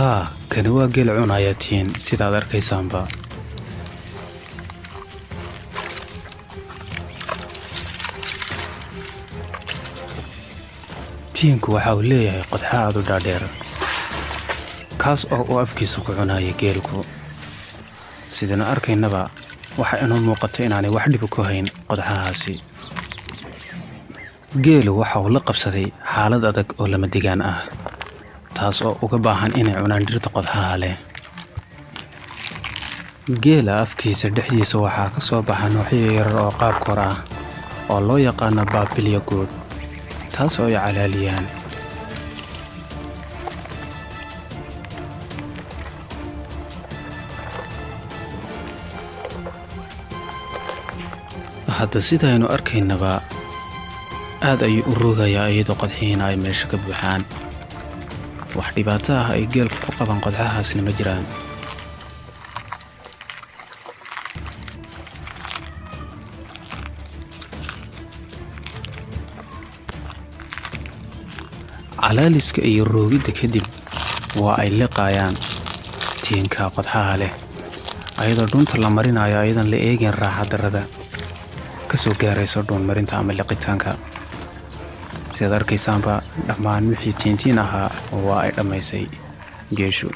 Haa, kani waa geel cunaya tiin, sidaad arkaysaanba. Tiinku waxa uu leeyahay qodxo aad u dhaadheer, kaas oo uu afkiisa ku cunaya geelku. Sidaynu arkaynaba, waxa inoo muuqata inaanay wax dhib ku hayn qodxahaasi. Geelu waxa uu la qabsaday xaalad adag oo lama degaan ah, taas oo uga baahan inay cunaan dhirta qodxaha leh. Geela afkiisa dhexdiisa waxaa ka soo baxa noocyo yaryar oo qaab kor ah oo loo yaqaano baabilya guud, taas oo ay calaaliyaan. Hadda sidaynu arkaynaba, aad ayuu u rogayaa iyadoo qodxihiina ay meesha ka buuxaan. Wax dhibaato ah ay geelku ku qaban qodxahaasna ma jiraan. Calaaliska iyo roogidda kadib waa ay liqayaan tiinka qodxaha leh, ayadoo dhuunta la marinayo ayadoon la eegin raaxa darrada ka soo gaarayso dhuun marinta ama liqitaanka. Sidaad arkaysaanba, dhammaan wixii tiintiin ahaa waa ay dhammaysay geeshu.